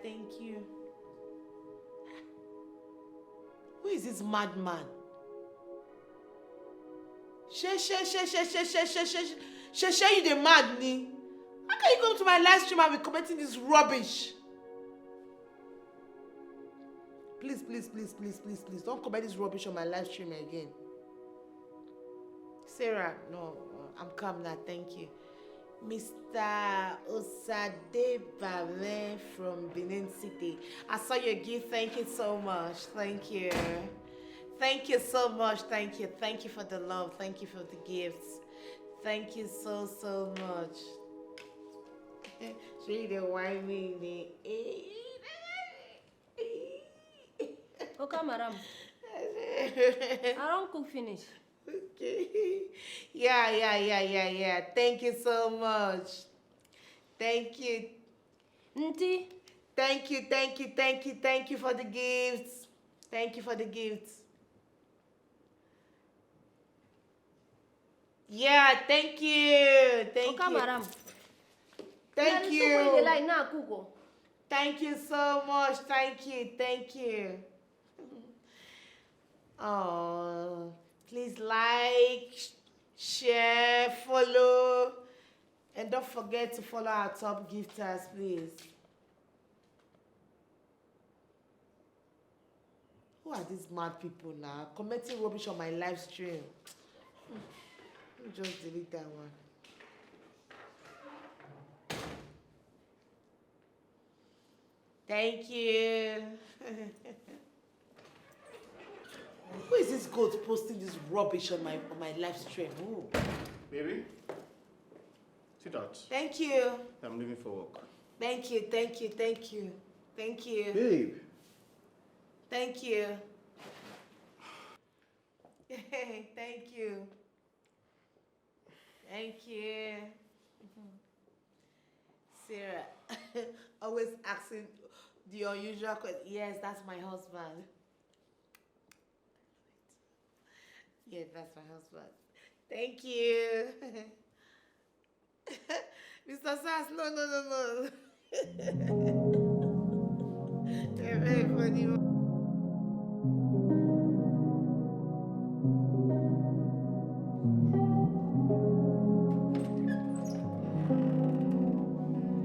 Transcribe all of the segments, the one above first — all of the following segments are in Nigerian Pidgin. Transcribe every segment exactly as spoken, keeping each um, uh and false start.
Thank you. Who is this madman? She, she, she, she, she, she, she, she, she, she, you the mad ni? How can you come to my live stream and be commenting this rubbish? Please, please, please, please, please, please, don't comment this rubbish on my live stream again. Sarah, no, I'm calm now, thank you. Mister Osadebare from Benin City. I saw your gift. Thank you so much. Thank you. Thank you so much. Thank you. Thank you for the love. Thank you for the gifts. Thank you so, so much. She the why me. Oka Maram, I don't cook finish. Okay. Yeah, yeah, yeah, yeah, yeah. Thank you so much. Thank you. Nti. Thank you, thank you, thank you, thank you for the gifts. Thank you for the gifts. Yeah, thank you. Thank Oka you. Maram. Thank you. Lie now, Kugo. Thank you so much. Thank you. Thank you. Oh, please like, share, follow, and don't forget to follow our top gifters, please. Who are these mad people now? Commenting rubbish on my live stream. Hmm. Let me just delete that one. Thank you. Who is this goat posting this rubbish on my on my live stream? Who? Baby, sit out. Thank you. I'm leaving for work. Thank you, thank you, thank you. Thank you. Babe. Thank you. Thank you. Thank you. Sarah, always asking the unusual question. Yes, that's my husband. Yes, that's my husband. Thank you. Mister Sass, no, no, no, no. You're very funny.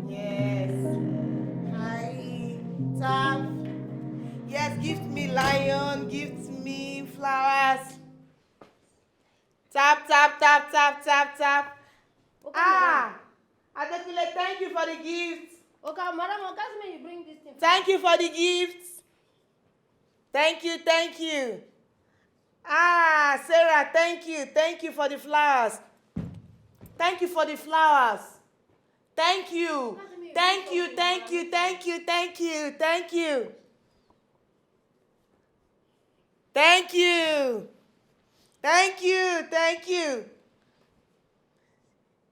Yes. Hi. Tap. Yes, gift me lion, gift me flowers. Tap, tap, tap, tap, tap, tap. Okay, ah, Adekunle, thank you for the gift. Okay, madam, oga say make you bring this thing. Thank you for the gift. Thank you, thank you. Ah, Sarah, thank you. Thank you for the flowers. Thank you for the flowers. Thank you. Thank you, thank you, thank you, thank you, thank you. Thank you. Thank you. Thank you.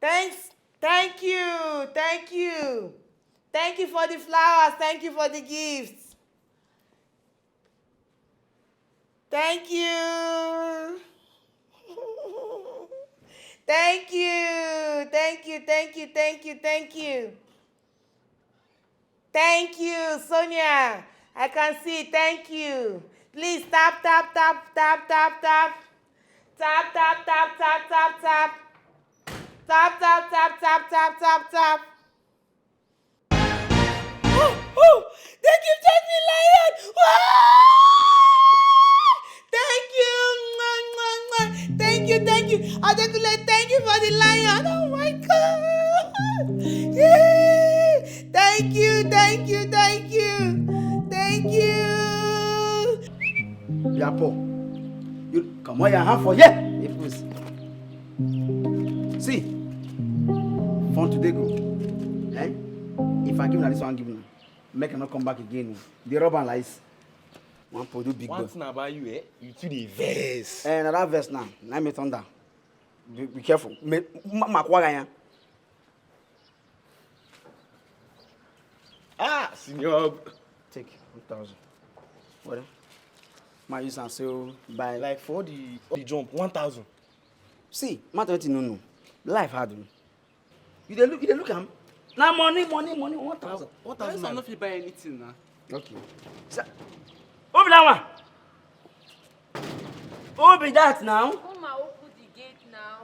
Thanks. Thank you. Thank you. Thank you for the flowers. Thank you for the gifts. Thank you. Thank you. Thank you. Thank you. Thank you. Thank you. Thank you, Sonia. I can see. Thank you. Please tap, tap, tap, tap, tap, tap. Tap, tap, tap, tap, tap, tap. Tap, tap, tap, tap, tap, tap, tap. Oh, oh, they gifted me lion. Wow! Thank you. Mwah, mwah, mwah. Thank you, thank you. Adekunle, thank you for the lion. Oh my God. Yay! Thank you, thank you, thank you, thank you. Biapo, you come on your hand for here. If we see, see, fun today go. Eh? If I give una this one, give una. Make I not come back again. They rob and lies. One podu big One boy. Thing about you, eh? You too dey vex. Eh, na that vex now. Na me thunder. Be, be careful. Me, ma, ma, kwa ganya. Ah, senior. Take one thousand. What? Ma use and sell buy. Like for the, the jump, one thousand. See, matter wetin no no. Life hard o. You dey look, you dey look am. Na money, money, money, one thousand. One thousand This one no naira. Fit buy anything na. Okay. Sir, who be that one? Who be that now? Come and open the gate now.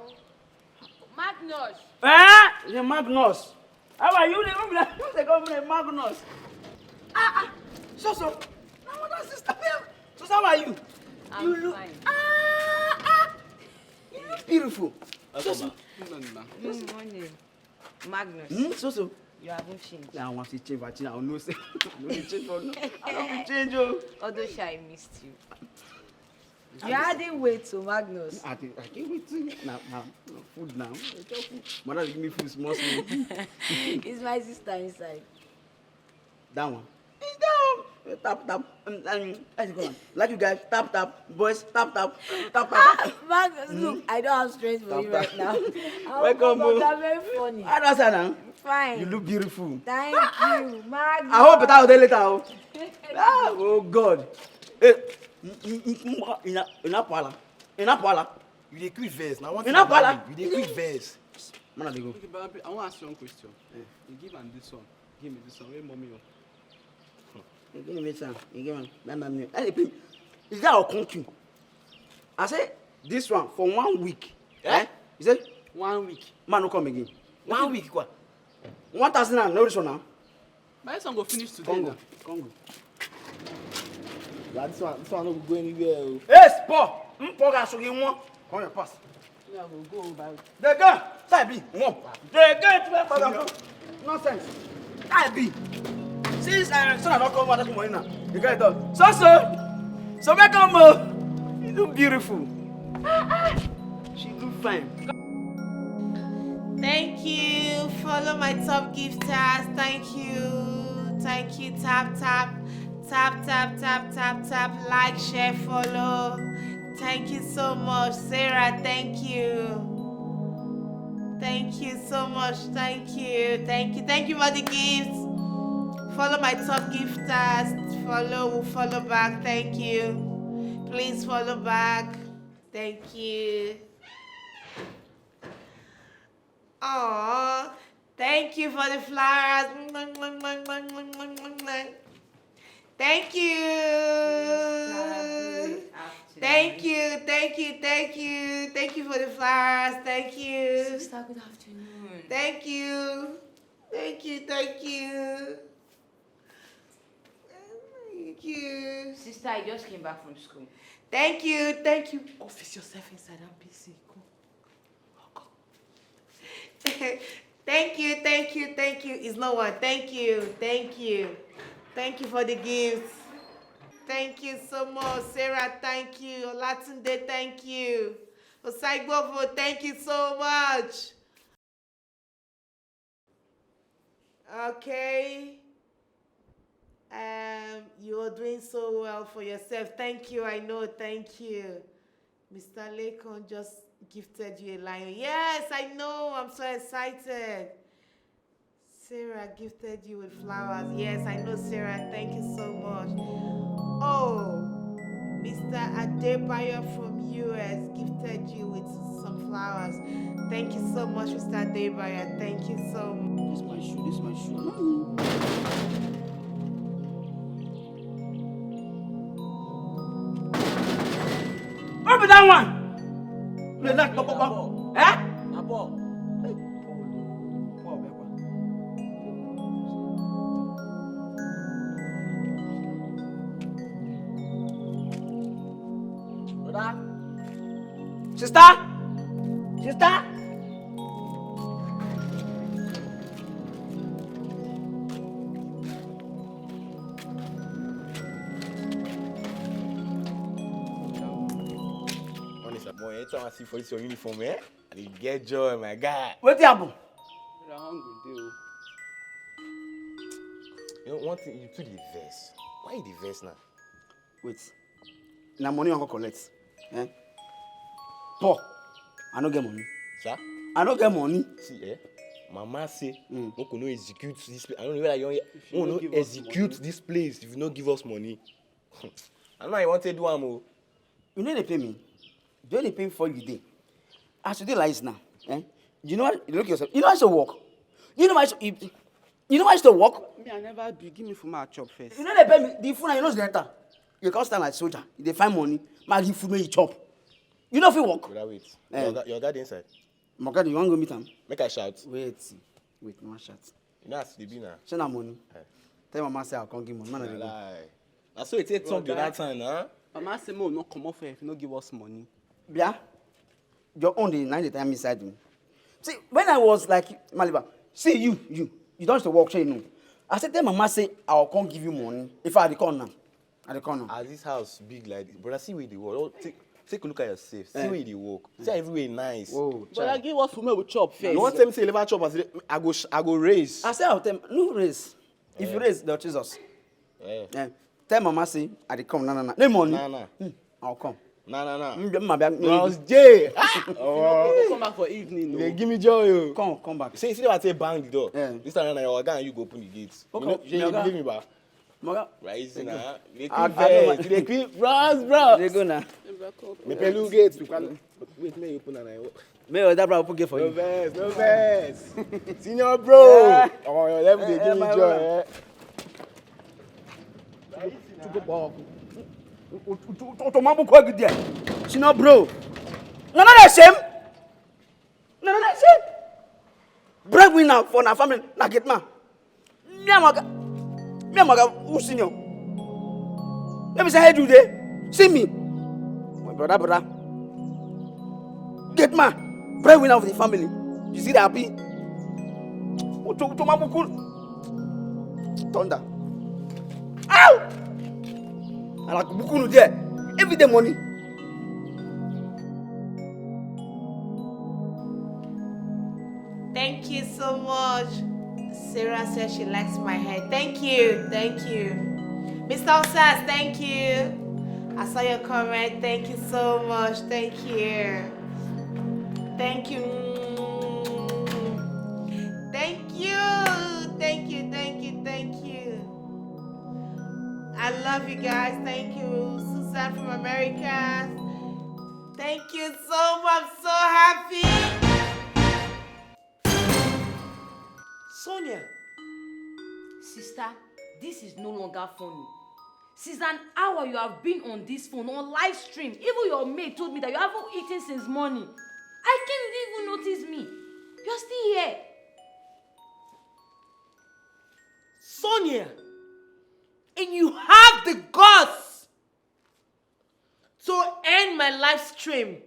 Magnus. Eh? The Magnus. How are you? Who be that? Who dey call me Magnus? Ah, ah. So, so. Na mother sister. So, so how are you? I'm You look fine. Ah, ah. You look beautiful. So, so. Nna nna. Good morning. Magnus, Hmm? So, so. You haven't changed. Now I want to change, but I know say I no dey change for no. I no dey change o. Although I missed you. You adding weight to Magnus. I dey I dey wait too. Na na na food now. I chop food. Mother dey give me food small small. It's my sister inside. That one. It's that one. Tap tap. Um, um, how you call am? Like you guys, tap tap. Boys, tap tap. Tap tap. Magnus, look, I don't have strength for you right now. Welcome o. Very funny. How does that now? Fine. You look beautiful. Thank you, Magnus. I hope that will later o. Ah, oh God. Hey, ina ina pala. Ina pala. You dey quick vex. Na one thing Ina pala. You dey quick vex. Man, I dey go. Okay, but I wan ask you one question. You give am this one. Give me this one. Where mommy o? You give me this one. You give me that man. Hey, please. Is that our country? I say this one for one week. Eh? Eh? You say one week. Man, no come again. One week, kwa. One thousand and no reason now. My son go finish today Congo, now. Congo. Yeah, this one, this one no go go anywhere. Oh. Yes, Paul. Mm, Paul got so you want. Come here, pass. Yeah, go go back. The girl, type B, one. The girl to my father. Nonsense. Type B. Since I son I don't come out this morning now. The guy done. So so. So make come. You look beautiful. She look fine. Thank you. Follow my top gifters. Thank you. Thank you. Tap tap. Tap tap tap tap tap. Like, share, follow. Thank you so much, Sarah. Thank you. Thank you so much. Thank you. Thank you. Thank you for the gifts. Follow my top gifters. Follow, follow back. Thank you. Please follow back. Thank you. Aww, thank you for the flowers. Thank you. Thank you, thank you, thank you. Thank you for the flowers. Thank you. Sister, good afternoon. Thank you. Thank you, thank you. Thank you. Sister, I just came back from school. Thank you, thank you. Go fix yourself inside and busy. Go. Thank you, thank you, thank you. It's no one. Thank you, thank you. Thank you for the gifts. Thank you so much, Sarah. Thank you, Olatunde. Thank you, Osaigbovo. Thank you so much. Okay. Um, you're doing so well for yourself. Thank you. I know. Thank you. Mister Lekon just gifted you a lion. Yes, I know. I'm so excited. Sarah gifted you with flowers. Yes, I know, Sarah. Thank you so much. Oh, Mister Adebayo from U S gifted you with some flowers. Thank you so much, Mister Adebayo. Thank you so much. This is my shoe. This is my shoe. Where be that one? Relax, pop, pop, pop. Eh? Na ball. Hey, ball, ball, ball, ball. Brother. Sister? Sister? Honestly, boy, anytime I see for this your uniform, eh? I dey get joy, my guy. Wetin happen? Brother, I wan go dey o. You know, one thing, you too dey vex. Why you dey vex now? Wait. Na money I wan go collect. Eh? Poor. I no get money. Sir? I no get money. See, eh? Mama say, mm, make we no execute this place. I don't know whether you wan hear. Make we no execute this place if you no give us money. I know you want to do am o. You no dey pay me. You no dey pay me for you dey. As you dey like this now, eh? You know what? You look yourself. You know I should work. You know my. You know why you still work? Me, I never do. Give me food, make I chop first. You know they pay me. The food, you know, they enter. You can't stand like soldier. You dey find money. Make I give food, make you chop. You know if you work. Brother, wait. Eh. Your, oga- your oga dey inside. My God, you want to go meet him? Make I shout. Wait, wait, no shout. You know as e be now. Send am money. Eh. Tell mama say I'll come give money. Man, I dey go. Lie. Na so e take talk the that time na. Mama say make we no comot for here if you no give us money. Bia, your own dey nine dey time inside me. See, when I was like Maliba, see you, you, you don't used to work, shey you know. I said, tell mama say I'll come give you money. If I dey come now, I dey come now. As this house big like this, brother, see where the work. Oh, take, take a look at yourself. See Eh. Where the work. See how everywhere nice. Oh, But I give us food make we chop first. You want tell me say eleven chop as I go sh- I go raise. I say I'll tell no raise. If you raise, they'll choose us. Eh. Eh, tell mama say I dey come. No, no, no. No money. Nah nah. Hmm, I'll come. Nah nah nah. Mm, Mama, bia- Bros J. Ah, oh, Come back for evening. they No. Give me joy o. Come, come back. Say see what I say bang the door. Eh. This time na your oga and you go open the gate. You Okay, know, you oga. Believe me ba. Moga, Right, see Thank na. They I- keep I know vex. what- They keep bros bros. they go now. Me pelu gate. Wait, make you open and I. May your dad open gate for No you. Vex, no vex. Senior bro. Eh. Oh, your level dey Eh, give me my joy. brother. Eh. Otomabu kwa gidi. Senior bro. No, no, no, shame. No, no, no, shame. Breadwinner for na family, na gate man. Me and my oga, me and my oga, who senior? Let me say, hey, do they see me? My brother, brother. Gate man, breadwinner of the family. You see that happy? Otomabu cool. Thunder. Ow! I like bukunu there. Every day money. Thank you so much. Sarah says she likes my hair. Thank you. Thank you. Mister Osas, thank you. I saw your comment. Thank you so much. Thank you. Thank you. Thank you. Thank you. Thank you. Thank you. I love you guys. Thank you. Susan from America. Thank you so much. I'm so happy. Sonia. Sister, this is no longer funny. Since an hour you have been on this phone, on live stream. Even your maid told me that you haven't eaten since morning. I can't even notice me. You're still here. Sonia. And you have the guts to end my live stream.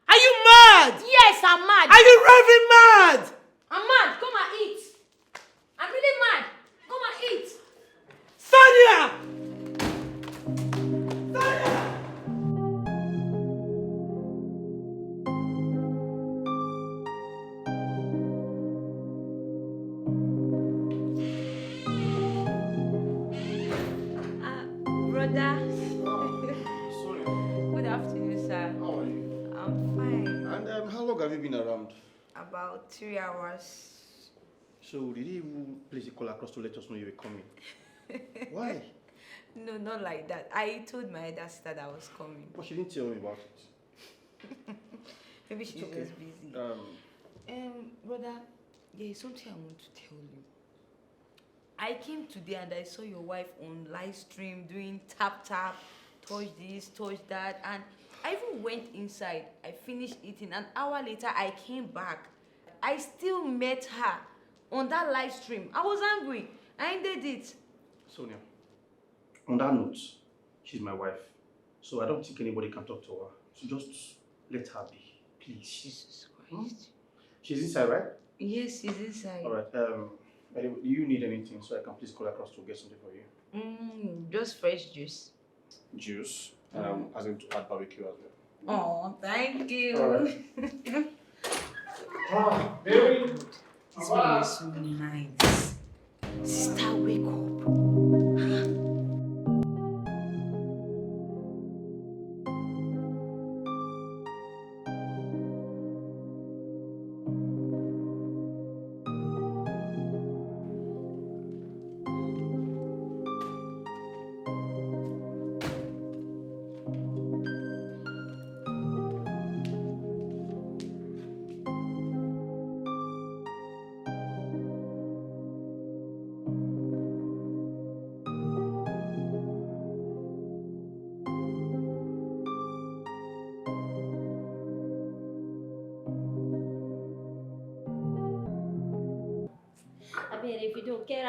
Are you mad? Yes, I'm mad. Are you raving mad? I'm mad. Come and eat. I'm really mad. Come and eat. Sonia! Ah, brother. Sorry. Good afternoon, sir. How are you? I'm fine. And um, how long have you been around? About three hours. So did you even place a call across to let us know you were coming? Why? No, not like that. I told my elder sister that I was coming. But she didn't tell me about it. Maybe she's Okay. Just busy. Um, Um, brother, there is something I want to tell you. I came today and I saw your wife on live stream doing tap tap, touch this, touch that, and I even went inside. I finished eating. An hour later, I came back. I still met her on that live stream. I was angry. I ended it. Sonia, on that note, she's my wife. So I don't think anybody can talk to her. So just let her be, please. Jesus Christ. She's inside, right? Yes, she's inside. All right. Um, anyway, do you need anything so I can please call across to get something for you? Mm, just fresh juice. Juice. Um, as in to add barbecue as well. Oh, thank you. All right. This one is so nice. Sister, wake up.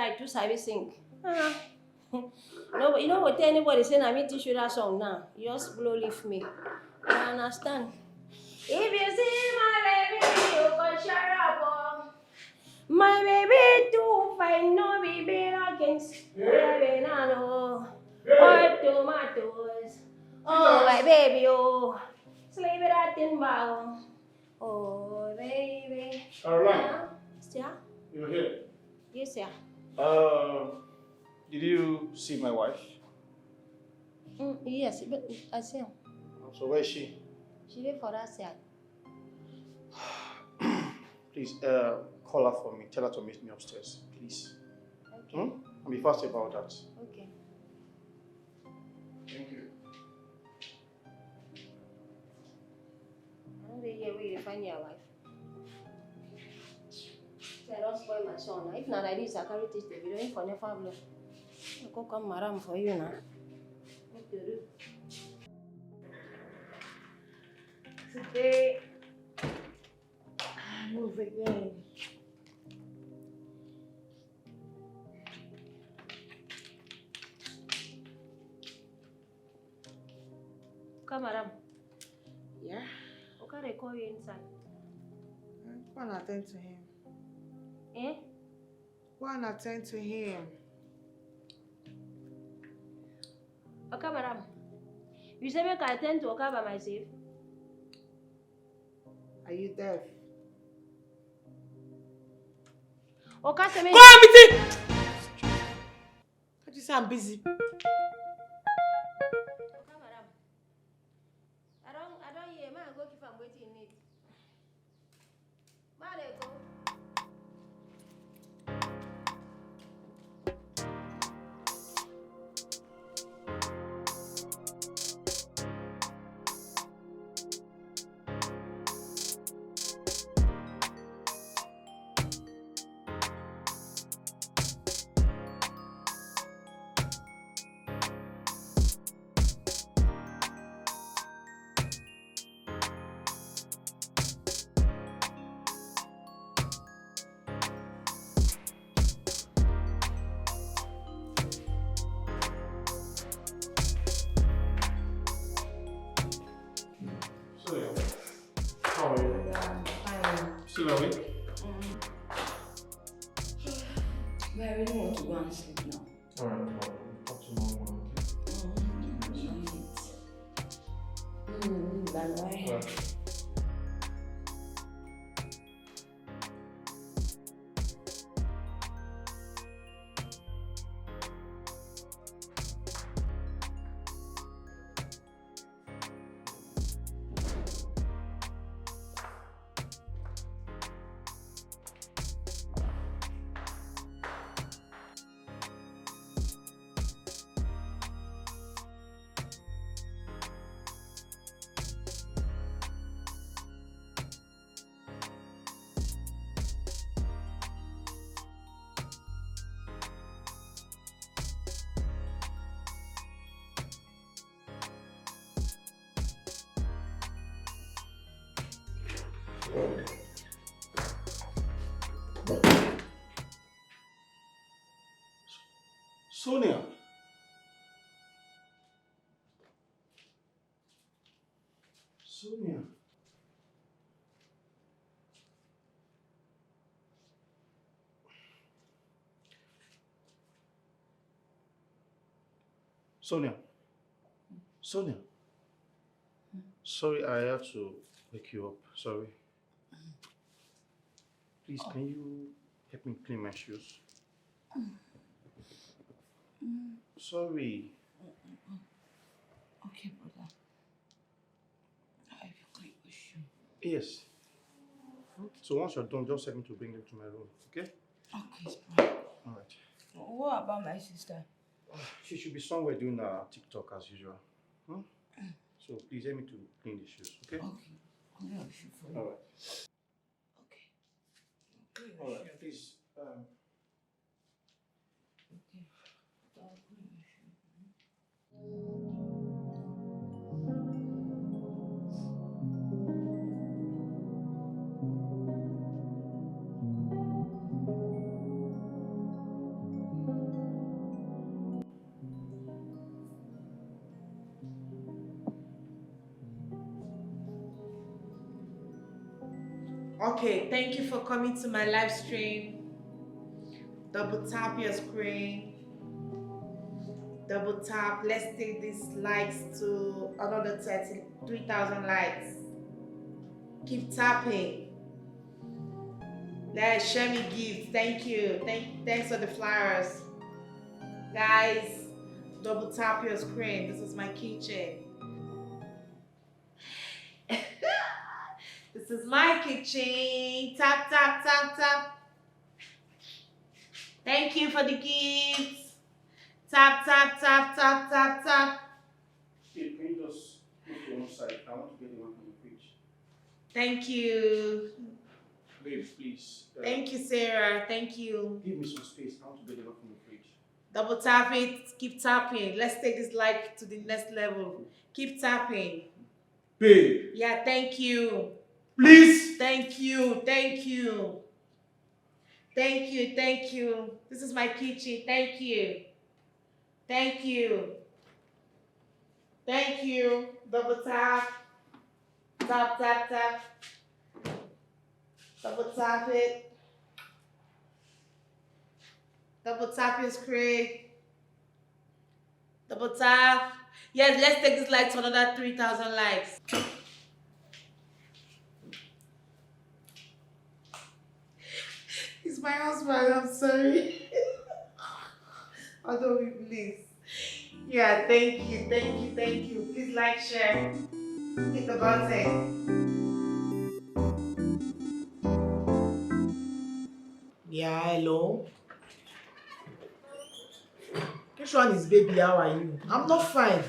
I too sabi sing. Ah. No, you no go tell anybody say na me teach you that song now. You just blow leave me. You understand? If you see my baby, you go shut up. Oh. My baby too fine, no be beer against. Baby, no, no. Hot tomatoes. Oh, my baby, oh. Sleep it out in bow. Oh, baby. Caroline. Yeah? Sir? You're here. Yes, sir. Uh, did you see my wife? Mm, yes, but I see her. So where is she? She live for that side. Please, uh, call her for me. Tell her to meet me upstairs, please. Okay. Hmm? And be fast about that. Okay. Thank you. I don't dey here where you dey find your wife. Say I don spoil my son. If na like this, I carry teach the video. If I never blow, I go come maram for you now. What to do? Today, I move again. Come, madam. Yeah? Oka dey call you inside. Eh, go and attend to him. Eh? Go and attend to him. Oka, madam. You say make I attend to Oka by myself? Are you deaf? Oka say make... Go and meet him! Can't you say I'm busy? Oka, madam. I don't, I don't hear. Man, go give am wetin he need. Man, dey go. So, yeah. How are you? Yeah, I'm fine. Still awake? Mm. But I really want to go and sleep now. All right, no problem. Talk tomorrow morning, okay? Mm, mm, bye bye. All right. Sonia. Sonia. Sonia. Sonia. Sorry, I have to wake you up. Sorry. Please, can you help me clean my shoes? Sorry. Okay, brother. I will clean your shoe. Yes. So once you're done, just help me to bring them to my room, okay? Okay, it's fine. All right. What about my sister? She should be somewhere doing her TikTok as usual. Hmm? So please help me to clean the shoes, okay? Okay. I'll clean your shoe for you. All right. Okay. I'll clean your shoe. All right, please. Um, okay. I'll clean your shoe. Okay, thank you for coming to my live stream. Double tap your screen. Double tap. Let's take these likes to another thirty, three thousand likes. Keep tapping. Let's share me gift. Thank you. Thank, thanks for the flowers. Guys, double tap your screen. This is my kitchen. This is my kitchen. Tap, tap, tap, tap. Thank you for the gifts. Tap, tap, tap, tap, tap, tap. Babe, can you just move to one side? I want to get the one from the fridge. Thank you. Babe, please. Uh, Thank you, Sarah. Thank you. Give me some space. I want to get the one from the fridge. Double tap it. Keep tapping. Let's take this like to the next level. Keep tapping. Babe. Yeah, thank you. Please. Thank you. Thank you. Thank you. Thank you. This is my kitchen. Thank you. Thank you. Thank you. Double tap. Tap, tap, tap. Double tap it. Double tap your screen. Double tap. Yes, let's take this like to another three thousand likes. He's my husband, I'm sorry. Although we please. Yeah, thank you, thank you, thank you. Please like, share, hit the button. Yeah, hello. Which one is baby? How are you? I'm not fine.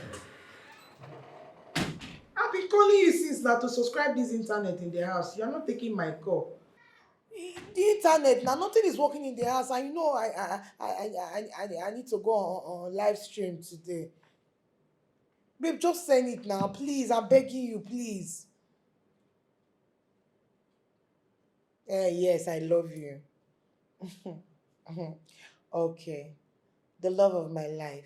I've been calling you since now to subscribe this internet in the house. You're not taking my call. The internet now, nothing is working in the house, and you know I I I I, I, I, I need to go on, on live stream today. Babe, just send it now, please. I'm begging you, please. Eh, yes, I love you. Okay. The love of my life.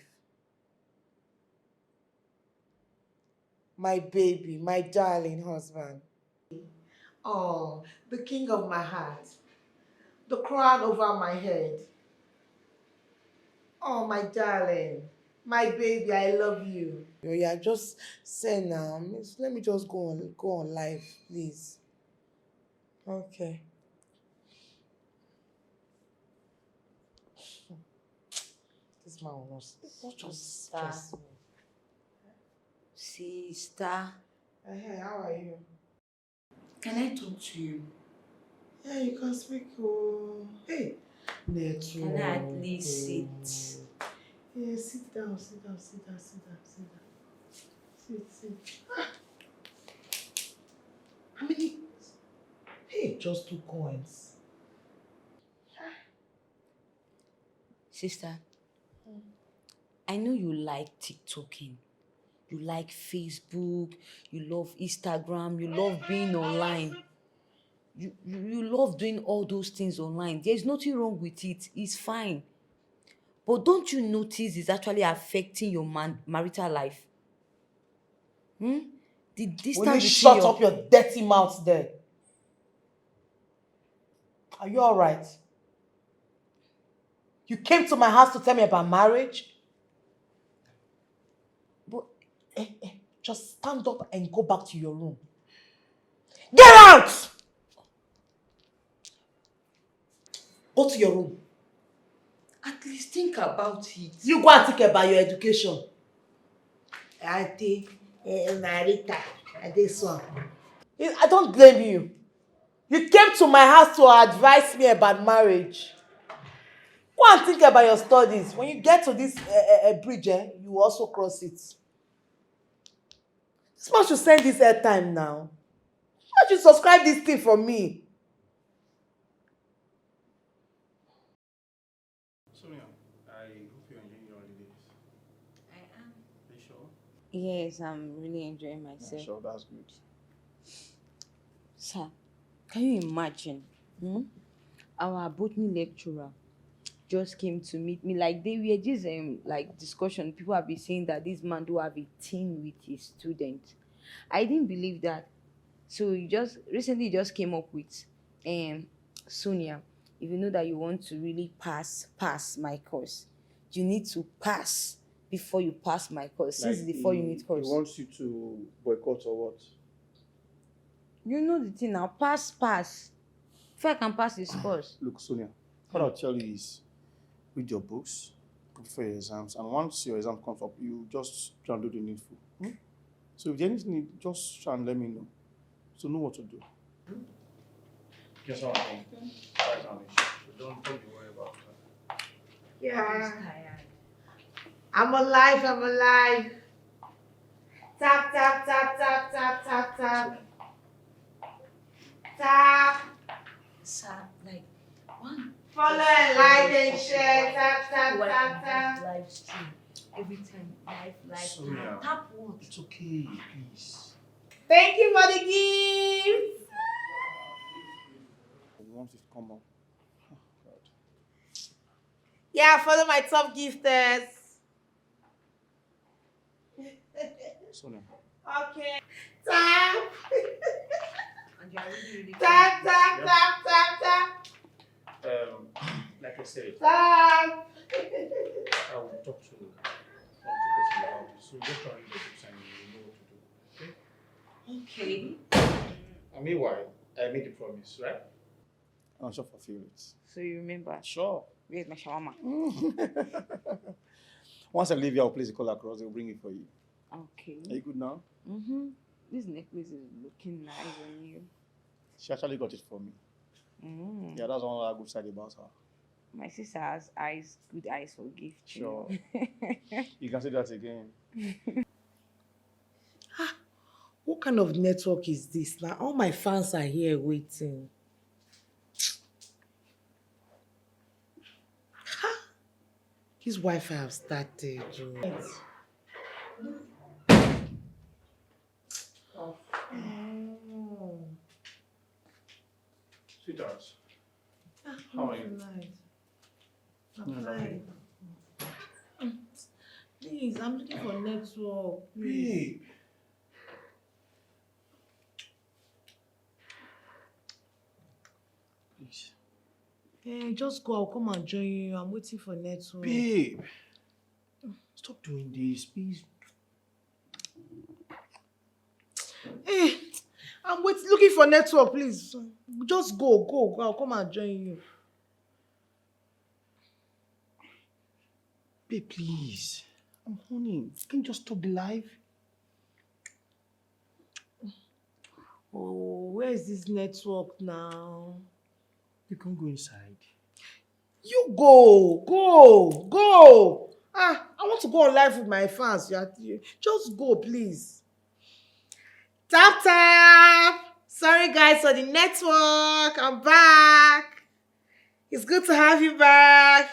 My baby, my darling husband. Oh, the king of my heart. The crown over my head. Oh, my darling. My baby, I love you. Oh, yeah, just send now. Miss, let me just go on, go on live, please. Okay. This man will not, not just stress me. Sister. Hey, how are you? Can I talk to you? Yeah, you can speak. Oh, hey, network. Can I at least sit? Yeah, sit down, sit down, sit down, sit down, sit down. Sit, sit. Ah. How many? Hey, just two coins. Sister, I know you like TikToking. You like Facebook. You love Instagram. You love being online. You, you, you love doing all those things online. There's nothing wrong with it. It's fine. But don't you notice it's actually affecting your man, marital life? Hmm? The distance. Will you shut up your dirty mouth there? Are you all right? You came to my house to tell me about marriage? But, eh, eh, just stand up and go back to your room. Get out! Go to your room. At least think about it. You go and think about your education. Ade, eh, Marita, Adeson. I don't blame you. You came to my house to advise me about marriage. Go and think about your studies. When you get to this uh, uh, bridge, eh, you also cross it. This man should send this airtime now. Why don't you subscribe this thing for me? Sonia, I hope you're enjoying your holidays. I am. Are you sure? Yes, I'm really enjoying myself. Sure, that's good. Sir, can you imagine? Hmm? Our botany lecturer just came to meet me. Like, they were just um, like discussion. People have been saying that this man do have a thing with his student. I didn't believe that. So he just recently just came up with Um, Sonia, if you know that you want to really pass, pass my course, you need to pass before you pass my course. Since Like, it's before you he, need he course. Wants you to boycott or what? You know the thing now. Pass, pass. Before I can pass this course. Look, Sonia, what I'll tell you is read your books, prepare for your exams, and once your exam comes up, you just try and do the needful. Hmm? So if there's anything, just try and let me know. So know what to do. Just one thing. That's not an issue. So don't, don't be worried about that. Yeah. I'm alive, I'm alive. Tap, tap, tap, tap, tap, tap, tap. Tap. Sir, like, one Follow and like and share. Tap, tap, tap, tap. Live stream. Every time, live, live. Sonia. Tap what? It's okay, please. Thank you for the gift. Once it come up. Oh, God. Yeah, follow my top gifters. Sonia. Okay. Tap. And you're really, really Tap, tap, Yep. tap, tap, tap. Um, like I said, Tap. I will talk to one or two person about it. So just try and read the books and you know what to do. Okay? Okay. And meanwhile, I made the promise, right? I'm sure fulfill it. So you remember? Sure. Where's my shawarma? Once I leave here, I'll place the call across. They'll bring it for you. Okay. Are you good now? Mm-hmm. This necklace is looking nice on you. She actually got it for me. Mm. Yeah, that's one other good side about her. My sister has eyes, good eyes for gifting. Sure. You can say that again. Ah, what kind of network is this now? All my fans are here waiting. Ha! This Wi-Fi have started. Oh. Oh. Sweetheart, Ah, how are you? Tonight. I'm No, no, fine. Please, I'm looking for network. Please. Babe. Please. Eh, just go. I'll come and join you. I'm waiting for network. Babe, stop doing this, please. Eh, I'm wait, looking for network, please. Just go, go, go. I'll come and join you. Babe, please. I'm horny. Can you just stop the live? Oh, where is this network now? You can go inside. You go, go, go. Ah, I want to go on live with my fans. You are, you, just go, please. Tap, tap. Sorry, guys, for the network. I'm back. It's good to have you back.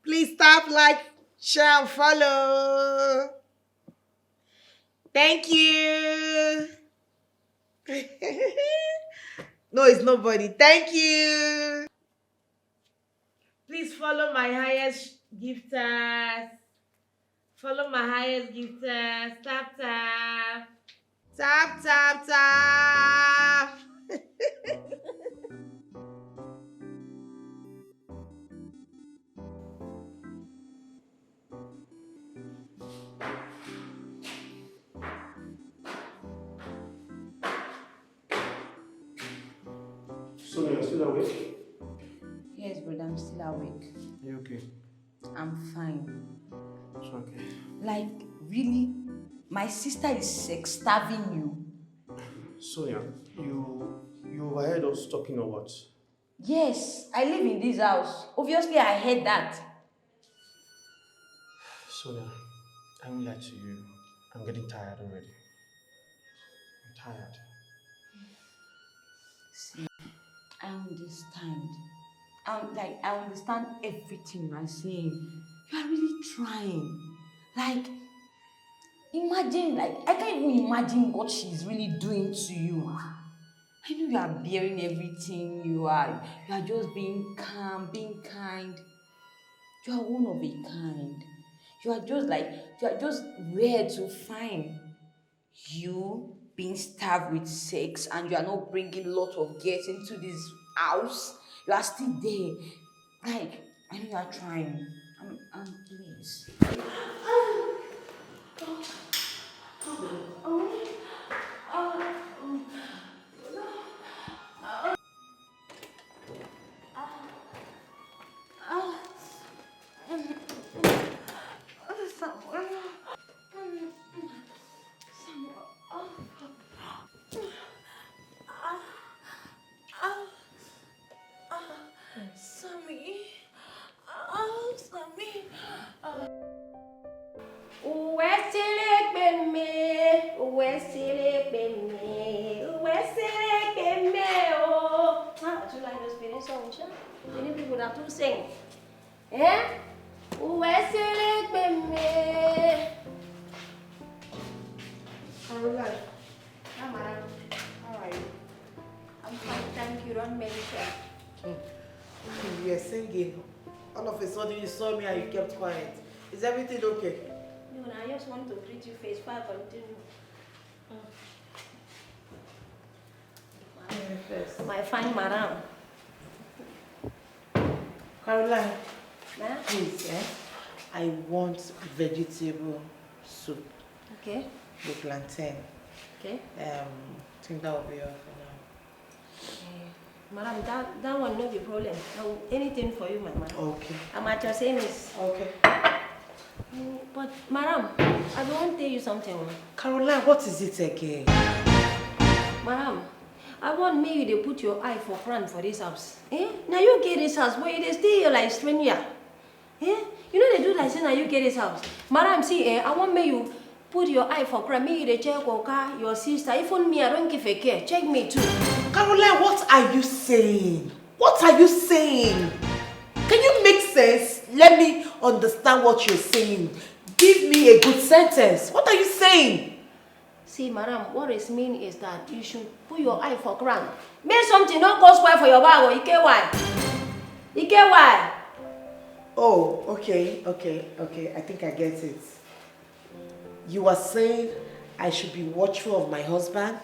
Please tap, like, share, and follow. Thank you. No, it's nobody. Thank you. Please follow my highest gifters. Follow my highest gifters. Tap, tap. Tap, tap, tap. Sonia, you're still awake? Yes, brother, I'm still awake. Are you okay? I'm fine. It's okay. Like, really? My sister is sex starving you? Sonia, you you overheard us talking or what? Yes, I live in this house. Obviously, I heard that. Sonia, I won't lie to you. I'm getting tired already. I'm tired. See, I understand. I'm like, I understand everything you are saying. You are really trying. Like, imagine, like, I can't even imagine what she's really doing to you. I know you are bearing everything. You are, you are just being calm, being kind. You are one of a kind. You are just like, you are just rare to find. You being starved with sex and you are not bringing lot of girls into this house, you are still there. Like, I know you are trying. I'm, I'm please. Sammy. Ah, Sammy. Ah. Uwe sele pe me, uwe sele pe me, uwe sele pe me, oh. Ah, do you like those Benin songs, sha? Many people that do sing. Eh? Uwe sele pe me. Caroline. Hi, madam. How are you? I'm fine, thank you. Don't mention. Hmm. You were singing. All of a sudden, you saw me and you kept quiet. Is everything okay? No, no, I just want to greet you first before I continue. Mm. My fine madam. Caroline, please, eh? I want vegetable soup. Okay. With plantain. Okay. Um, I think that will be all for now. Eh, madam, that, that one no be problem. I will, anything for you, my madam. Okay. I'm at your service. Okay. Mm, but, madam, I don tell you something. Oh. Caroline, what is it again? Madam, I want me you dey put your eye for ground for this house. Eh? Now you get this house, but you dey stay here like stranger. Eh? You know they do like say now you get this house. Madam, see, eh, I want me you put your eye for ground. Me you dey check Oka, your sister. Even me, I don't give a care. Check me too. Caroline, what are you saying? What are you saying? Can you make sense? Let me understand what you're saying. Give me a good sentence. What are you saying? See, madam, what is mean is that you should put your eye for ground. Make something no go spoil for your bag, oh, Ike why? Ike why? Oh, okay, okay, okay. I think I get it. You are saying I should be watchful of my husband,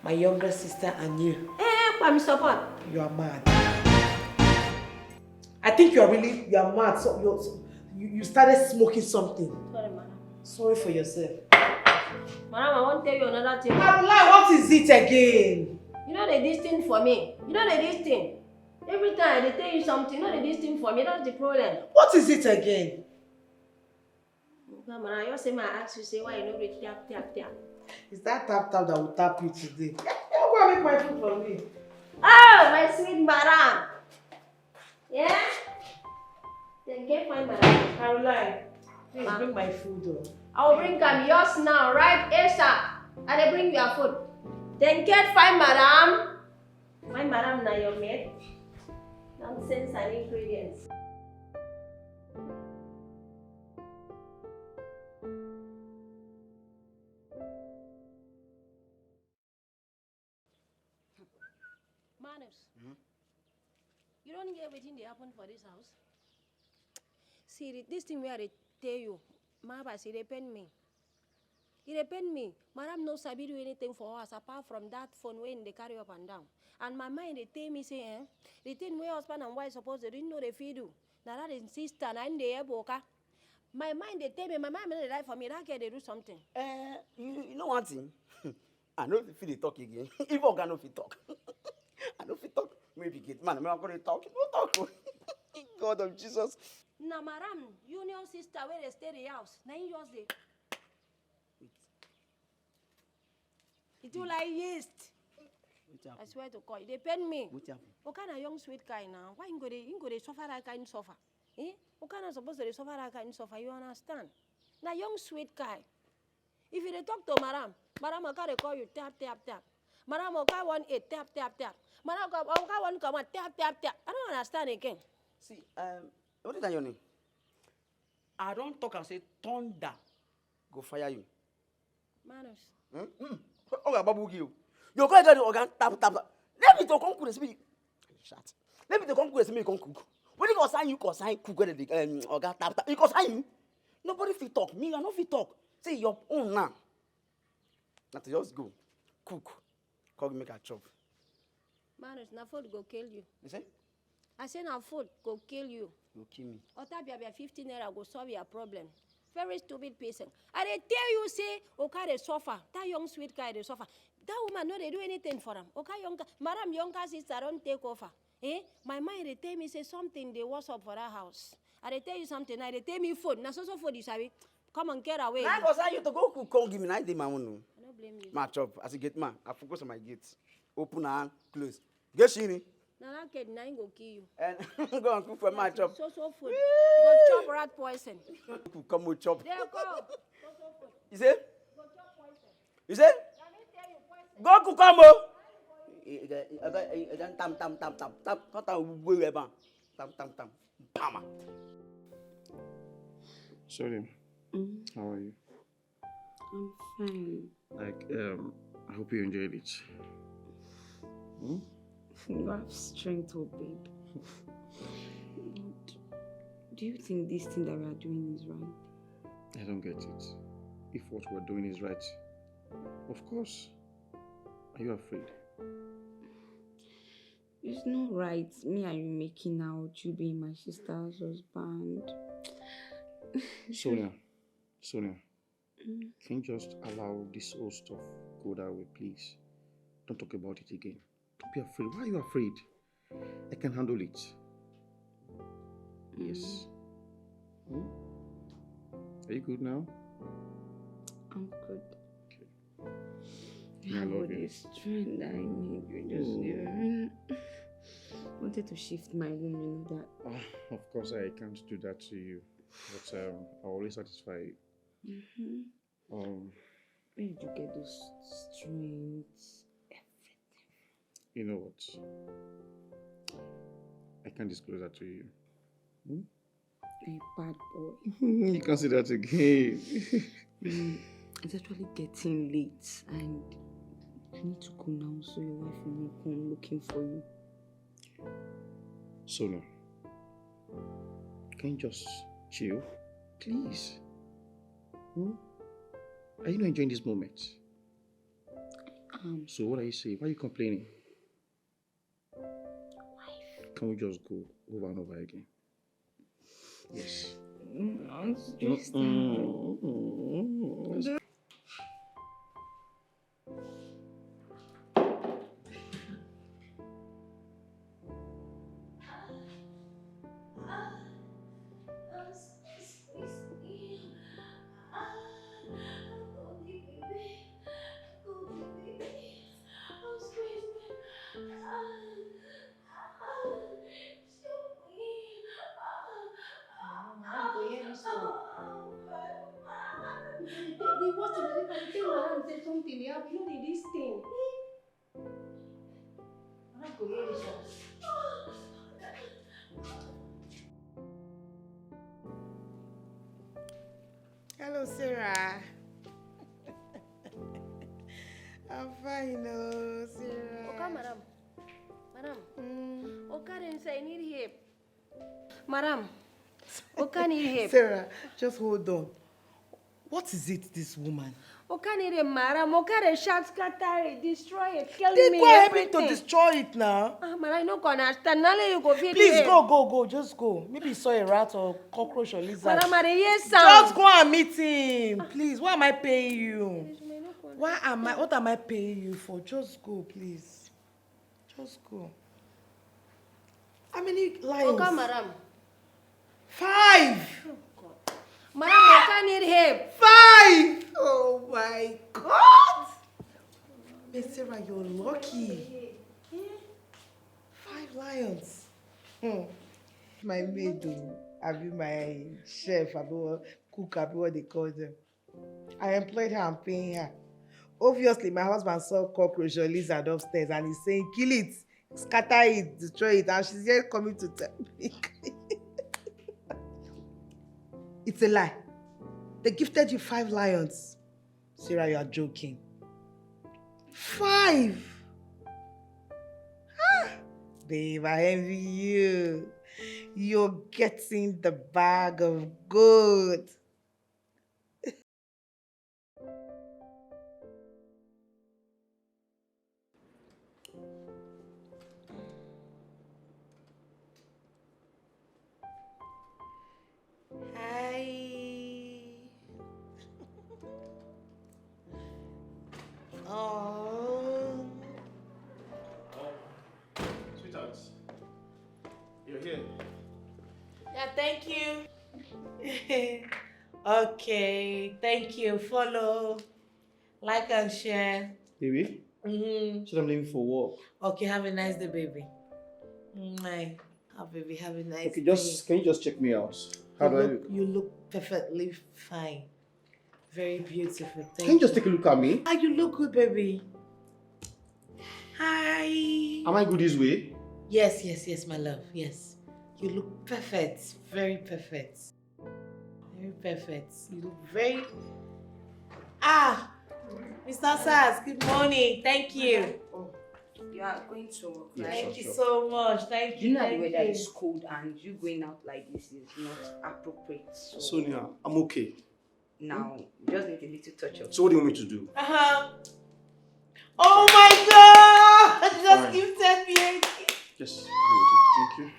my younger sister, and you. Eh, eh, Kwame, support. You are mad. I think you are really, you are mad. So you, you, you started smoking something. Sorry, madam. Sorry for yourself. Madam, I want to tell you another thing. Caroline, what is it again? You know the this thing for me. You know the this thing. Every time they tell you something, you know the this thing for me. That's the problem. What is it again? Madam, I just say my ask you say why you no dey tap tap tap. It's that tap tap that will tap you today. Go and make my food for me. Oh, my sweet madam. Yeah? Then get fine madam. Caroline, please bring my food. Oh. I will bring am yours now, right? ASAP. I dey bring your food. Then get fine madam. My madam na your maid. Nonsense and ingredients. Manus, you don't hear wetin dey happen for this house? See, the- this thing wey I dey tell you, my baba, see, dey pain me. E dey pain me. Madam no sabi do anything for us apart from that phone wey im dey carry up and down. And my mind dey tell me say, eh, the thing wey husband and wife suppose dey do, no dey fit do. Na that im sister, na im dey help Oka. My mind dey tell me, my mind no dey lie for me. That girl dey do something. Eh, you, you know one thing? I no fit dey talk again. If oga no fit talk, I no fit talk. Maybe gate man, make I go dey talk. No talk. Oh. God of Jesus. Na madam union sister wey dey stay the house. Na him just dey. Wait. E too like yeast. Wetin happen? I swear to God, e dey pain me. Wetin happen? Oka na young sweet guy now. Why him go dey him go dey suffer that kind suffer? Eh? Oka na suppose to dey suffer that kind suffer. You understand? Na young sweet guy. If you dey talk to madam, madam Oka dey call you tap tap tap. Madam Oka one eight tap tap tap. Madam Oka Oka one come on tap tap tap. I don't understand again. See, um, what is that your name? I don talk am say thunder go fire you. Manus. Hmm? Hmm. Oga babu gi o. You go get oga tap tap tap. Let me to come cook recipe. Shut. Let me to come cook recipe, come cook. When you concern you concern cook when the um, oga tap tap. You concern you. Nobody fit talk. Me, I no fit talk. Say your own now. Na to just go cook. Come make I chop. Marriage na food go kill you. You say? I say na food go kill you. You kill me. Otabia bia fifteen naira go solve your problem. Very stupid person. I dey tell you say Oka dey suffer. That young sweet guy dey suffer. That woman no dey do anything for am. Oka younger, Madam younger sister don take over. Eh? My mind dey tell me say something dey what's up for that house. I dey tell you something. I dey tell me food. Na so so food you sabi. Come on, get away. Na go say you to go cook, come give me. Na dey my own. I no blame you. Ma chop as a gate man. I focus on my gate. Open and close. Get shini. Na that kid na him go kill you. And go and cook for my chop. So so food. Go chop rat poison. Cook come with chop. There go. So so food. You say? Go chop poison. You say? Na me tell you poison. Go cook come o. Tam tam tam tam tam tam. Come tam we we ban. Tam tam tam. Pama. Sorry. How are you? I'm fine. Like, um, I hope you enjoyed it. Hmm? You have strength, oh babe. But do you think this thing that we are doing is right? I don't get it. If what we're doing is right, of course. Are you afraid? It's not right. Me and you making out, you being my sister's husband. Sonia, Sonia, can you just allow this whole stuff go that way, please? Don't talk about it again. Don't be afraid. Why are you afraid? I can handle it. Yes. Hmm? Are you good now? I'm good. I love you. This strength that I need, you just Mm. you wanted to shift my room, you know that. Ah, of course, I can't do that to you, but um, I'll always satisfy you. Mm-hmm. Um, Where did you get those strengths? You know what? I can't disclose that to you. A bad boy. You can't say that again. Mm, it's actually getting late and you need to go now so your wife will not come looking for you. Sonia, can you just chill? Please. Hmm? Are you not enjoying this moment? Um, So what are you saying? Why are you complaining? Can we just go over and over again? Yes. mm, it's just Mm-mm. Madam go hear this one. The, the, the worst thing is if I tell Madam say something dey happen, you know dey this thing. Madam go hear this one. Hello, Sarah. I'm fine, oh, Sarah. Oka, madam. Madam. Mm. Oka dey inside, I need help. Madam. Oka need help. Sarah, just hold on. What is it, this woman? Oka need help, madam. Oka dey shout, scatter it, destroy it, kill They me, go help me to everything. Destroy it now. Ah, madam, you no go understand. Na only you go fit Please help. Go, go, go. Just go. Maybe you saw a rat or cockroach or lizard. Madam, I dey hear sound. Just go and meet him, please. Why am I paying you? Please, madam, you no go Why am I? What am I paying you for? Just go, please. Just go. How many lions? Oka, madam. Five. Madam, Oka need help. Five. Oh my God. Miss Sarah, you're lucky. Five lions. Hmm. My maid, oh, abi my chef, abi what, cook, abi what they call them. I employed her and paying her. Obviously, my husband saw cockroach or lizard upstairs and he's saying, "Kill it, scatter it, destroy it." And she's here coming to tell me. It's a lie. They gifted you five lions. Sarah, you are joking. Five? Ah, babe, I envy you. You're getting the bag of gold. Oh. Sweetheart, you're here. Yeah, thank you. Okay, thank you. Follow, like and share. Baby, mm-hmm. Should I'm leaving for work. Okay, have a nice day, baby. Mwah. Oh, baby, have a nice okay, just day. Can you just check me out? How you do look, I look? You look perfectly fine. Very beautiful. Thank you. Can you just take a look at me? Ah, you look good, baby. Hi. Am I good this way? Yes, yes, yes, my love. Yes. You look perfect. Very perfect. Very perfect. You look very. Ah, Mister Sars, good morning. Thank you. Oh, you are going to work, yes, right? Thank you so much. Thank you. You know the weather is cold and you going out like this is not appropriate. So. Sonia, I'm okay. Now, you just need a little touch up. So what do you want me to do? Uh-huh. Oh my God! Just gifted me a gift. Yes. Thank you.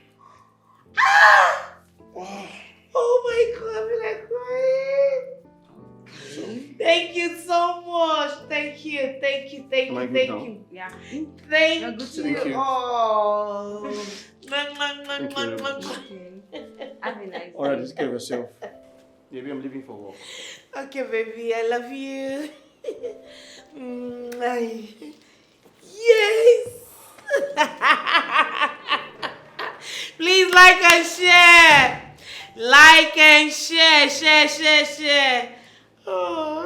Ah! Oh. Oh my God, I feel like crying. Thank you so much. Thank you, thank you, thank you, thank you. Yeah. Thank you. Thank you. Oh. Thank you. Have a nice day. All right, take care of yourself. Baby, I'm leaving for work. Okay, baby, I love you. Mm, I- Yes! Please like and share. Like and share, share, share, share. Oh.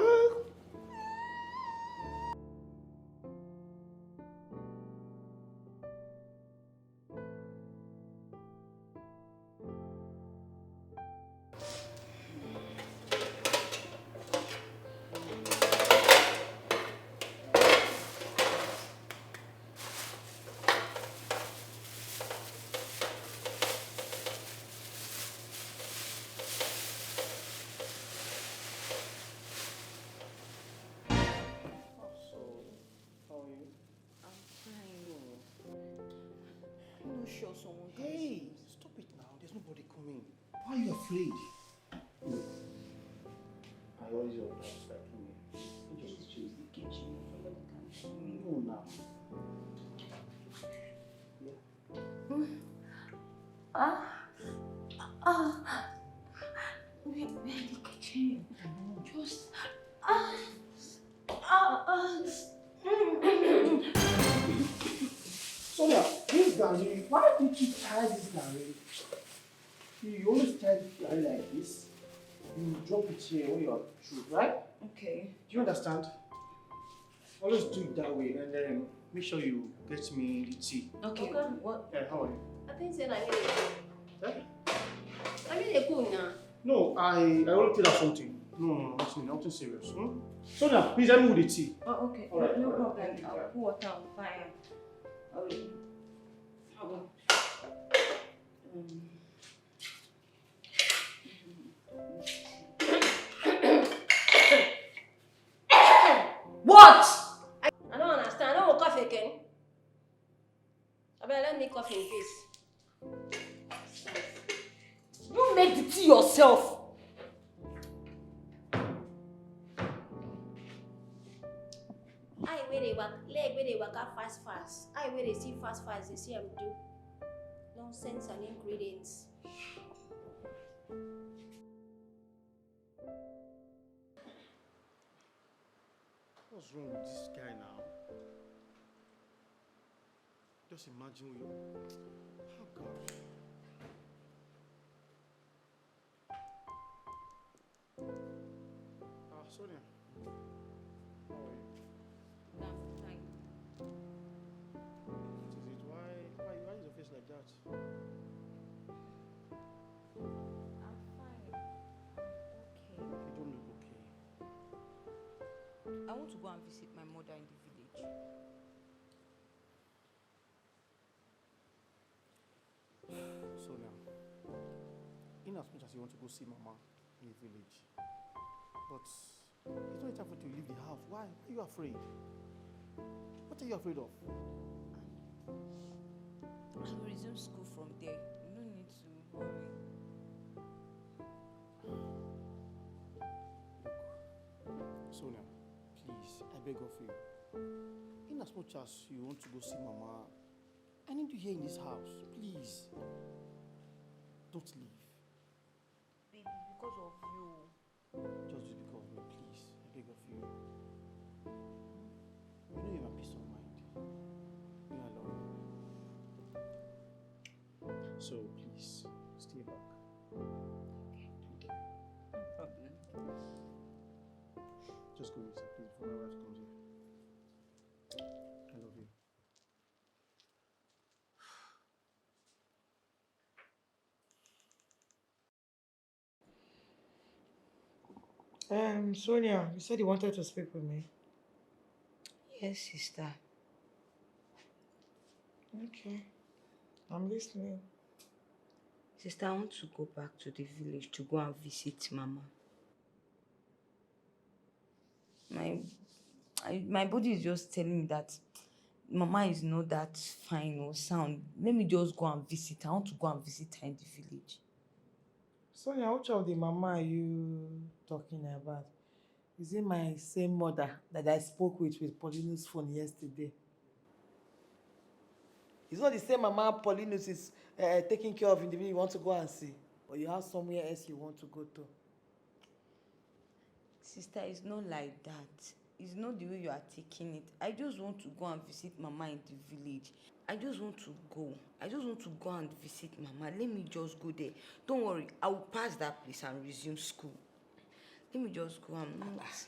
So, how are you? I'm fine. Oh. I'm not sure someone can see me. Hey, stop it now. There's nobody coming. Why are you afraid? Look, I always want to distract me. Just choose the kitchen. Nobody can see me. No, now. Yeah. Ah, ah, where, where the kitchen? Just, ah, ah, ah. Sonia, this garri, why did you tie this garri? You always tie garri like this. You drop it here when you are through, right? Okay. Do you understand? Always do it that way, and then make sure you get me the tea. Okay. Oga. What? Yeah, how are you? I think say na me dey cook. Eh? Na me dey cook now. No, I I already tell her something. No, no, no, nothing, nothing serious. Hmm? So now, please help me with the tea. Oh, okay. All right, no problem. I'll put water on fire. All right. Um, What? I, I don't understand. I don't cough again. I better let me cough in peace. You make the tea yourself. Eye wey dey waka, leg wey dey waka fast fast, eye wey dey see fast fast, dey see am do. Nonsense and ingredients. What's wrong with this guy now? Just imagine you. Oh God. Ah, Sonia. How are you? I'm fine. What is it? Why, why, why is your face like that? I'm fine. I'm okay. You don't look okay. I want to go and visit my mother in the village. So now, in as much as you want to go see Mama in the village, but it's not time for you to leave the house. Why? Why are you afraid? What are you afraid of? I will resume school from there. You no need to worry. Look, Sonia, please, I beg of you. In as much as you want to go see Mama, I need you here in this house. Please, don't leave. Baby, because of you. Just do it because of me, please. I beg of you. You know you're my peace of mind. You know I love you. So please, stay back. Okay. Thank you. No problem. Just go inside, please, before my wife comes here. I love you. Um, Sonia, you said you wanted to speak with me. Yes, sister. Okay. I'm listening. Sister, I want to go back to the village to go and visit Mama. My, I, my body is just telling me that Mama is not that fine or sound. Let me just go and visit her. I want to go and visit her in the village. Sonia, which of the Mama are you talking about? Is it my same mother that I spoke with with Paulinus phone yesterday? It's not the same Mama Paulinus is uh, taking care of in the village you want to go and see? Or you have somewhere else you want to go to? Sister, it's not like that. It's not the way you are taking it. I just want to go and visit Mama in the village. I just want to go. I just want to go and visit Mama. Let me just go there. Don't worry, I will pass that place and resume school. Let me just go. I'm not.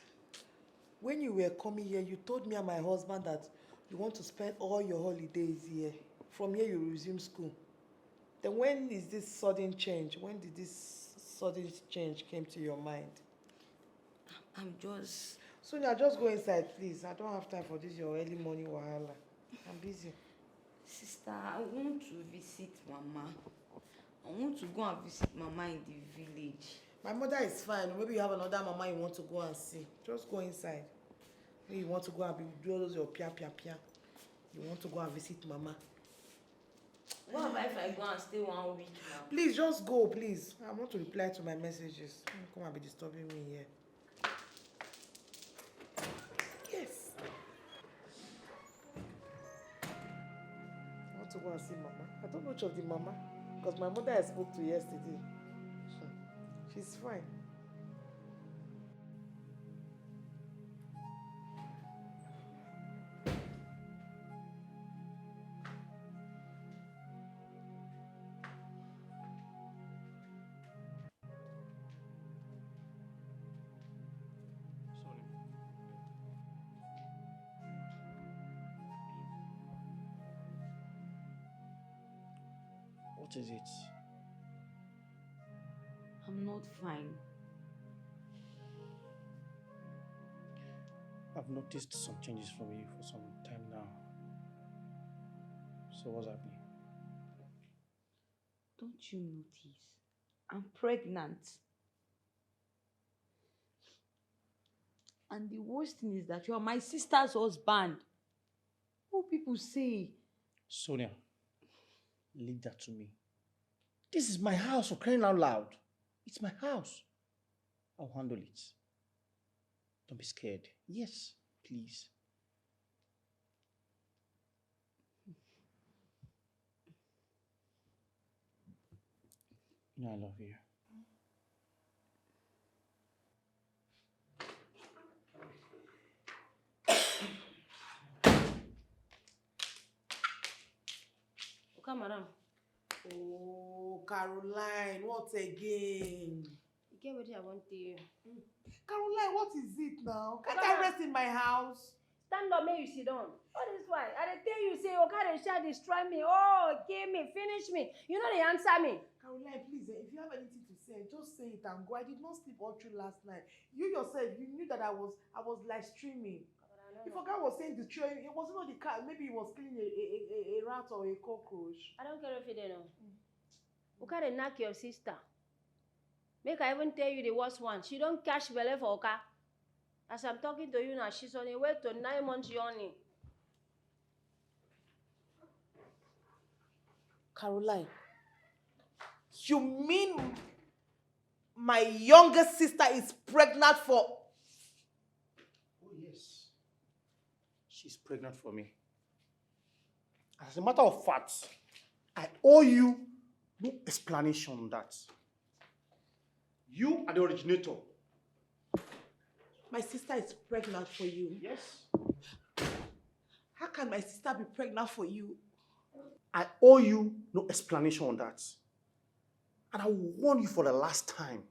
When you were coming here, you told me and my husband that you want to spend all your holidays here. From here, you resume school. Then when is this sudden change? When did this sudden change came to your mind? I'm just. Sonia, just go inside, please. I don't have time for this your early morning wahala. I'm busy. Sister, I want to visit Mama. I want to go and visit Mama in the village. My mother is fine. Maybe you have another Mama you want to go and see. Just go inside. Maybe you want to go and be, do all those your pia pia pia. You want to go and visit Mama. What about if I go and stay one week now? Please, just go, please. I want to reply to my messages. Don't come and be disturbing me here. Yes. I want to go and see Mama. I don't know which of the Mama, because my mother I spoke to yesterday. Hmm. She's fine. Sorry. What is it? I'm not fine. I've noticed some changes from you for some time now. So what's happening? Don't you notice? I'm pregnant. And the worst thing is that you are my sister's husband. What people say? Sonia, leave that to me. This is my house, for crying out loud. It's my house. I'll handle it. Don't be scared. Yes, please. You know I love you. Oka, madam. Oh, Caroline, what again? You get wetin I wan tell you. Mm. Caroline, what is it now? Can't I rest in my house? Stand up, make you sit down. All this while, I dey tell you say Oka dey sha destroy me. Oh, kill me, finish me. You no dey answer me. Caroline, please, eh, if you have anything to say, just say it and go. I did not sleep all through last night. You yourself, you knew that I was, I was live streaming. But I don't know. If Oga was saying destroy, it wasn't on the car. Maybe he was killing a, a, a, a rat or a cockroach. I don't care if you don't know. Mm. Oka dey knack your sister. Make I even tell you the worst one. She don catch belle for Oka. As I'm talking to you now, she's on her way to nine months journey. Caroline, you mean my younger sister is pregnant for... Oh, yes. pregnant for me. As a matter of fact, I owe you no explanation on that. You are the originator. My sister is pregnant for you. Yes. How can my sister be pregnant for you? I owe you no explanation on that. And I will warn you for the last time.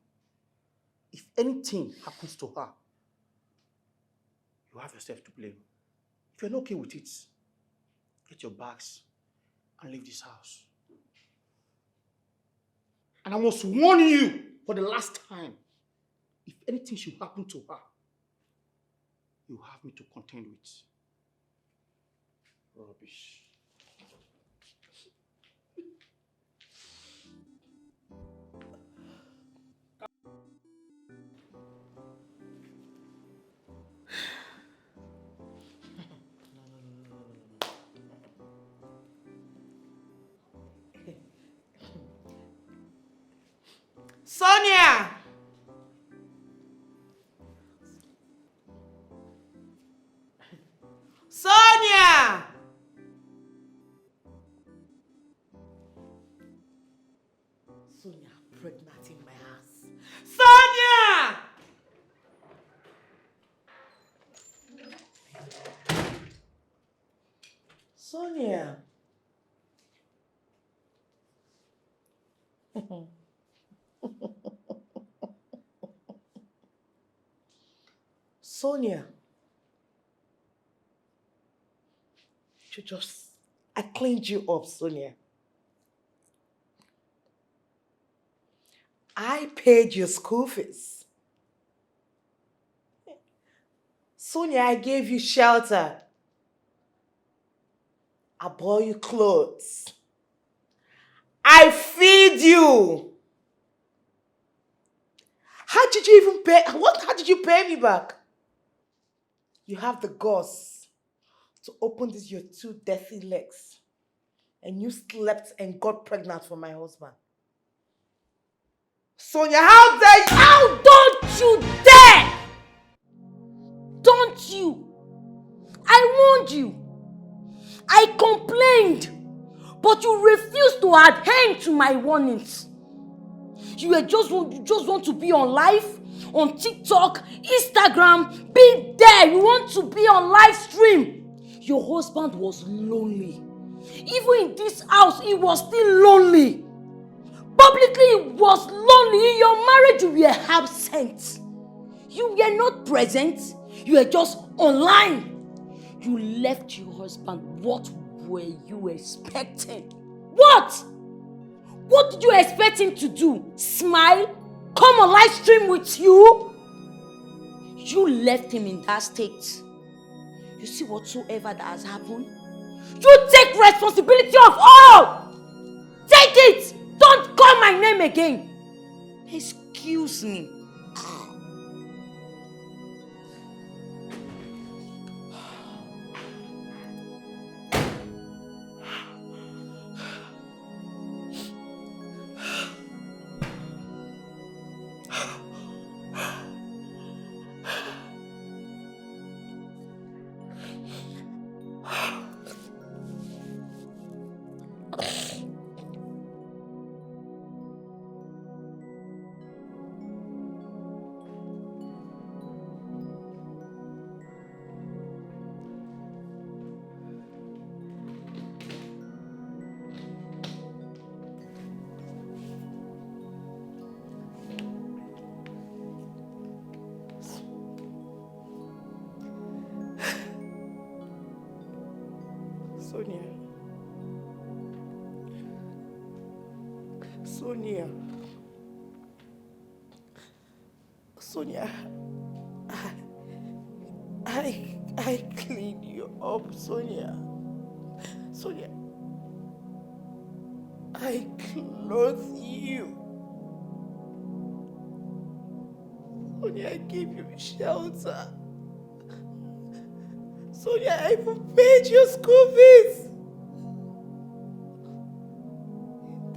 If anything happens to her, you have yourself to blame. If you're not okay with it, get your bags and leave this house. And I must warn you for the last time. If anything should happen to her, you have me to contend with. Rubbish. Sonia! Sonia! Sonia, pregnant in my house. Sonia! Sonia. Sonia. You just, I cleaned you up, Sonia. I paid your school fees. Sonia, I gave you shelter. I bought you clothes. I feed you. How did you even pay? What? How did you pay me back? You have the guts to open these your two dirty legs, and you slept and got pregnant for my husband. Sonia, how dare you? How don't you dare? Don't you? I warned you. I complained, but you refused to adhere to my warnings. You were just want, you just want to be on live, on TikTok, Instagram, be there. You want to be on live stream. Your husband was lonely. Even in this house, he was still lonely. Publicly, he was lonely. In your marriage, you were absent. You were not present. You were just online. You left your husband. What were you expecting? What? What did you expect him to do? Smile? Come on live stream with you? You left him in that state. You see, whatsoever that has happened, you take responsibility of all. Take it. Don't call my name again. Excuse me. Sonia. Sonia. Sonia. I, I, I clean you up, Sonia. Sonia. I clothe you. Sonia, I give you shelter. Sonia, I even paid your school fees.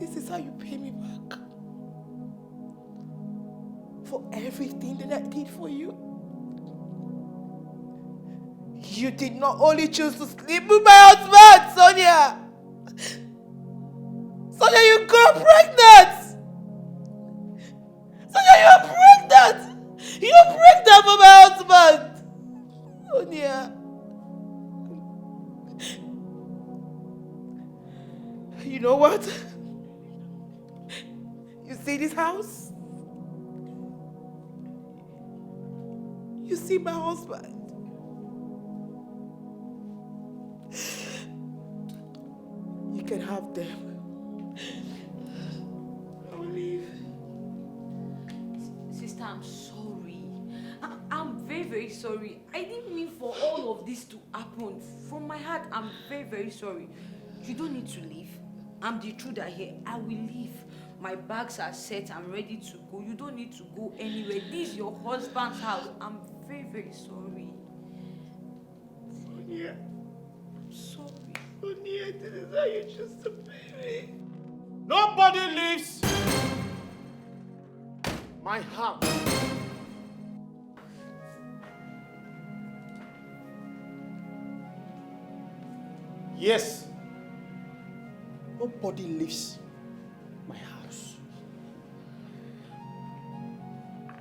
This is how you pay me back for everything that I did for you. You did not only choose to sleep with my husband, Sonia. Sonia, you got pregnant. Sonia, you're pregnant. You're pregnant for my husband. Sonia. You know what? You see this house? You see my husband? You can have them. I will leave. Sister, I'm sorry. I- I'm very, very sorry. I didn't mean for all of this to happen. From my heart, I'm very, very sorry. You don't need to leave. I'm the intruder here. I will leave. My bags are set. I'm ready to go. You don't need to go anywhere. This is your husband's house. I'm very, very sorry. Sonia. I'm sorry. Sonia, this is how you choose to pay me. Nobody leaves my house. Yes. Nobody leaves my house.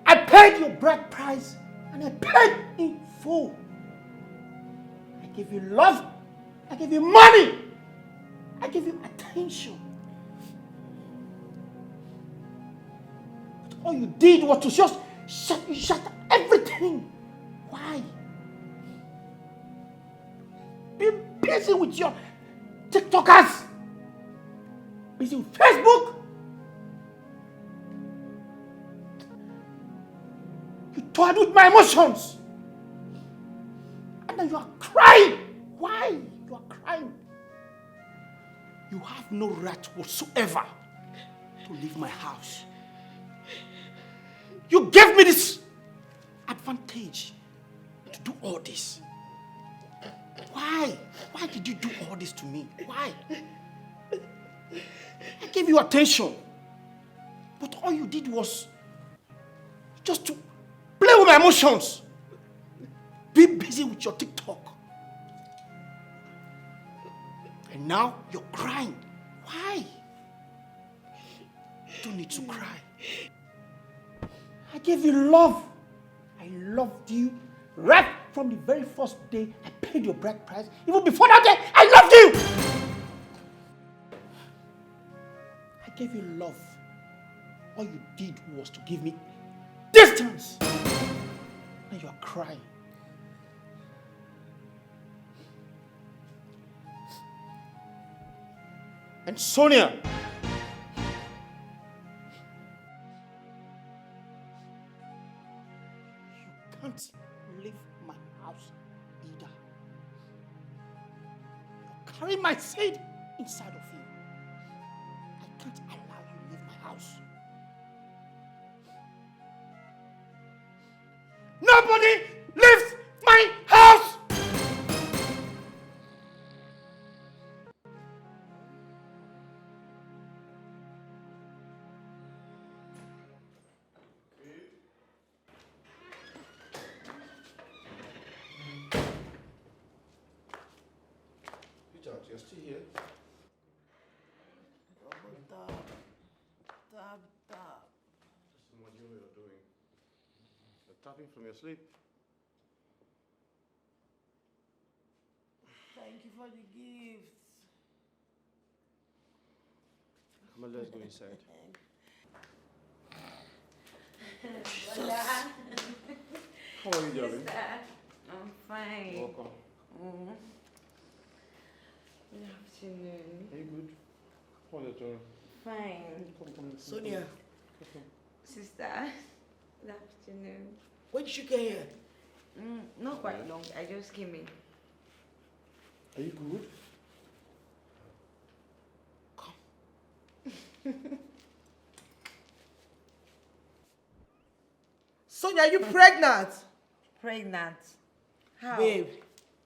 I paid your bride price and I paid in full. I gave you love. I gave you money. I gave you attention. But all you did was to just shut, you shut everything. Why? Be busy with your TikTokers. Busy with Facebook. You toyed with my emotions. And now you are crying. Why? You are crying. You have no right whatsoever to leave my house. You gave me this advantage to do all this. Why? Why did you do all this to me? Why? I gave you attention. But all you did was just to play with my emotions. Be busy with your TikTok. And now you're crying. Why? You don't need to cry. I gave you love. I loved you right from the very first day I paid your bride price. Even before that day, I loved you. I gave you love. All you did was to give me distance. Now you are crying. And Sonia, you can't leave my house either. You're carrying my seed inside of you. I can't allow you leave my house. Nobody leaves my house! Peter, you're still here? Double tap. Tap, tap. Just imagine what you're doing. You're tapping from your sleep. Thank you for the gift. Come on, let's go inside. Brother, How are you, darling? sister, I'm fine. Welcome. Mm. Good afternoon. Are you good? How are you doing? Fine. Come, come, come, Sonia, come, come. Sister, good afternoon. When did you get here? Mm, not quite long. I just came in. Are you good? Sonia, are you pregnant? Pregnant? How? Babe,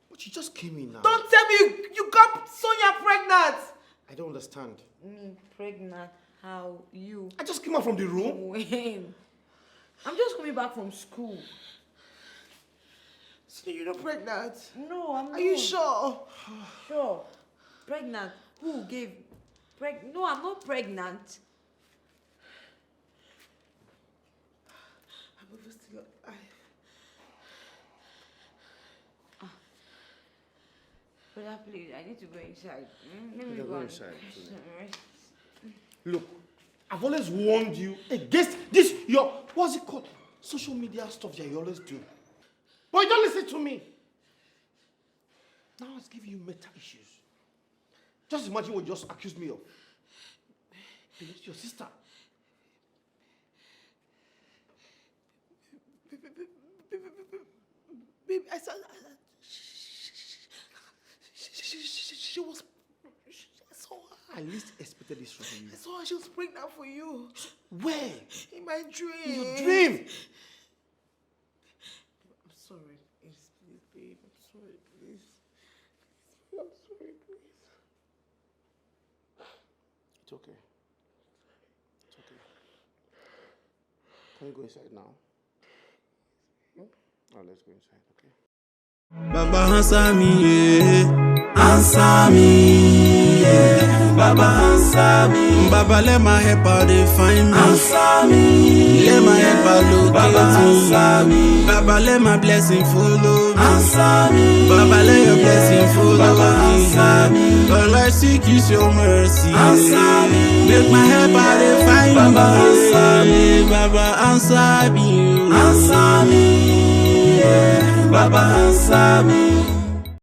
But you just came in now. Don't tell me you, you got Sonia pregnant. I don't understand. Me pregnant? How? You? I just came out from the room. When? I'm just coming back from school. S- You're not pregnant. No, I'm Are you not. Sure? Sure. Pregnant? Who gave? Preg? No, I'm not pregnant. I'm even still alive. Brother, please, I need to go inside. Mm, let me Better go go and inside, rest. Look, I've always warned you against this, your, what's it called? Social media stuff that you always do. But you don't listen to me. Now it's giving you mental issues. Just imagine what you just accused me of. It's your sister. Babe, I saw. She, she, she, she, she was. I saw her. I least expected this from you. I saw her. She was pregnant for you. Where? In my dream. In your dream? I'm sorry. Please, please, babe. I'm sorry, please. Please, I'm sorry, please. It's okay. It's okay. Can we go inside now? Hmm? Oh, let's go inside, okay? Baba answer me, yeah. Answer me, yeah. Baba answer me. Baba let my helper dey find me. Answer me. Let my helper locate Baba me. Answer me. Baba let my blessing follow me. Answer me. Baba let your blessing follow Baba me. Answer me. All I seek is your mercy. Answer me. Make my helper dey find Baba me. Answer me. Baba answer me. Answer me. Yeah. Baba answer me.